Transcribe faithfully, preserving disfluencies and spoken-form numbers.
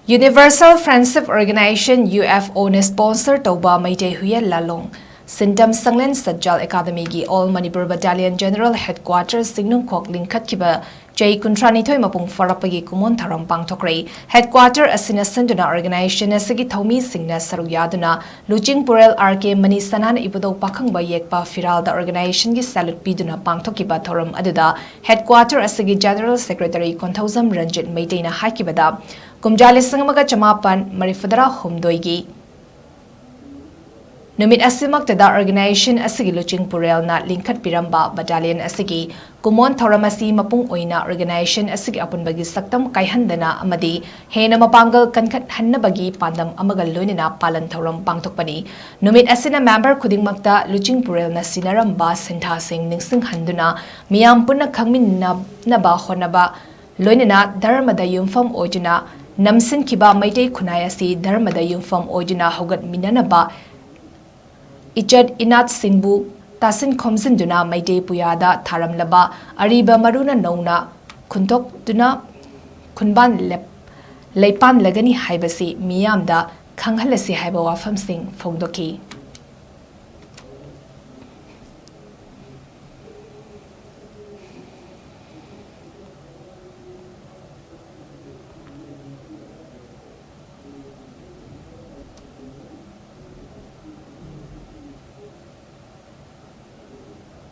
Universal Friendship Organization, UFO ꯅ sponsor ꯇꯧꯕ ꯃꯩꯇꯩ ꯍꯨꯏꯌꯦꯟ ꯂꯥꯂꯣꯡ ꯁꯤꯟꯇꯝ ꯁꯪꯂꯦꯟ ꯁꯠꯖꯥꯜ ꯑꯦꯀꯥꯗꯃꯤꯒꯤ All Manipur Battalion General Headquarters ꯆꯤꯡꯅꯨꯡꯈꯣꯛ ꯂꯤꯡꯈꯠꯈꯤꯕ ꯆꯍꯤ ꯀꯨꯟꯊ꯭ꯔꯥꯅꯤꯊꯣꯏ ꯃꯄꯨꯡ ꯐꯥꯔꯛꯄꯒꯤ ꯀꯨꯝꯑꯣꯟ ꯊꯧꯔꯝ ꯄꯥꯡꯊꯣꯛꯈ꯭ꯔꯦ꯫ Headquarter ꯑꯁꯤꯅ ꯁꯤꯟꯗꯨꯅ organization ꯑꯁꯤꯒꯤ ꯊꯧꯃꯤꯁꯤꯡꯅ ꯁꯔꯨꯛ ꯌꯥꯗꯨꯅ ꯂꯨꯆꯤꯡ ꯄꯨꯔꯦꯜ R K ꯃꯅꯤ ꯁꯅꯥꯅ ꯏꯕꯨꯙꯧ ꯄꯥꯈꯪꯕ ꯌꯦꯛꯄ ꯐꯤꯔꯥꯜꯗ organization ꯒꯤ salute ꯄꯤꯗꯨꯅ ꯄꯥꯡꯊꯣꯛꯈꯤꯕ ꯊꯧꯔꯝ ꯑꯗꯨꯗ Headquarter ꯑꯁꯤꯒꯤ General Secretary ꯀꯣꯟꯊꯧꯖꯝ ꯔꯟꯖꯤꯠ ꯃꯩꯇꯩꯅ ꯍꯥꯏꯈꯤꯕꯗ, ꯀꯨꯝꯖꯥ ꯂꯤꯁꯤꯡ ꯑꯃꯒ ꯆꯃꯥꯄꯟ ꯃꯔꯤꯐꯨꯇꯔꯥ ꯍꯨꯝꯗꯣꯏꯒꯤ ꯅꯨꯃꯤꯠ ꯑꯁꯤꯃꯛꯇꯗ organization ꯑꯁꯤꯒꯤ ꯂꯨꯆꯤꯡ ꯄꯨꯔꯦꯜꯅ ꯂꯤꯡꯈꯠꯄꯤꯔꯝꯕ battalion ꯑꯁꯤꯒꯤ ꯀꯨꯝꯑꯣꯟ ꯊꯧꯔꯝ ꯑꯁꯤ ꯃꯄꯨꯡ ꯑꯣꯏꯅ organization ꯑꯁꯤꯒꯤ ꯑꯄꯨꯟꯕꯒꯤ ꯁꯛꯇꯝ ꯀꯥꯏꯍꯟꯗꯅ ꯑꯃꯗꯤ ꯍꯦꯟꯅ ꯃꯄꯥꯡꯒꯜ ꯀꯟꯈꯠꯍꯟꯅꯕꯒꯤ ꯄꯥꯟꯗꯝ ꯑꯃꯒ ꯂꯣꯏꯅꯅ ꯄꯥꯂꯟ ꯊꯧꯔꯝ ꯄꯥꯡꯊꯣꯛꯄꯅꯤ꯫ ꯅꯨꯃꯤꯠ ꯑꯁꯤꯅ member ꯈꯨꯗꯤꯡꯃꯛꯇ ꯂꯨꯆꯤꯡ ꯄꯨꯔꯦꯜꯅ ꯁꯤꯟꯅꯔꯝꯕ ꯁꯤꯟꯊꯥꯁꯤꯡ ꯅꯤꯡꯁꯤꯡꯍꯟꯗꯨꯅ ꯃꯤꯌꯥꯝ ꯄꯨꯟꯅ ꯈꯪꯃꯤꯟꯅꯅꯕ ꯍꯣꯠꯅꯕ, ꯂꯣꯏꯅꯅ ꯙꯔꯃꯗ ꯌꯨꯝꯐꯝ ꯑꯣꯏꯗꯨꯅ ꯅꯝꯁꯤꯟꯈꯤꯕ ꯃꯩꯇꯩ ꯈꯨꯟꯅꯥꯏ ꯑꯁꯤ ꯙꯔꯃꯗ ꯌꯨꯝꯐꯝ ꯑꯣꯏꯗꯨꯅ ꯍꯧꯒꯠꯃꯤꯟꯅꯅꯕ ꯏꯆꯠ ꯏꯅꯥꯠꯁꯤꯡꯕꯨ ꯇꯥꯁꯤꯟ ꯈꯣꯝꯖꯤꯟꯗꯨꯅ ꯃꯩꯇꯩ ꯄꯨꯌꯥꯗ ꯊꯥꯔꯝꯂꯕ ꯑꯔꯤꯕ ꯃꯔꯨꯅ ꯅꯧꯅ ꯈꯨꯟꯗꯣꯛꯇꯨꯅ ꯈꯨꯟꯕꯥꯟ ꯂꯦꯞ-, ꯂꯩꯄꯥꯟꯂꯒꯅꯤ ꯍꯥꯏꯕꯁꯤ ꯃꯤꯌꯥꯝꯗ ꯈꯪꯍꯜꯂꯁꯤ ꯍꯥꯏꯕ ꯋꯥꯐꯝꯁꯤꯡ ꯐꯣꯡꯗꯣꯛꯈꯤ꯫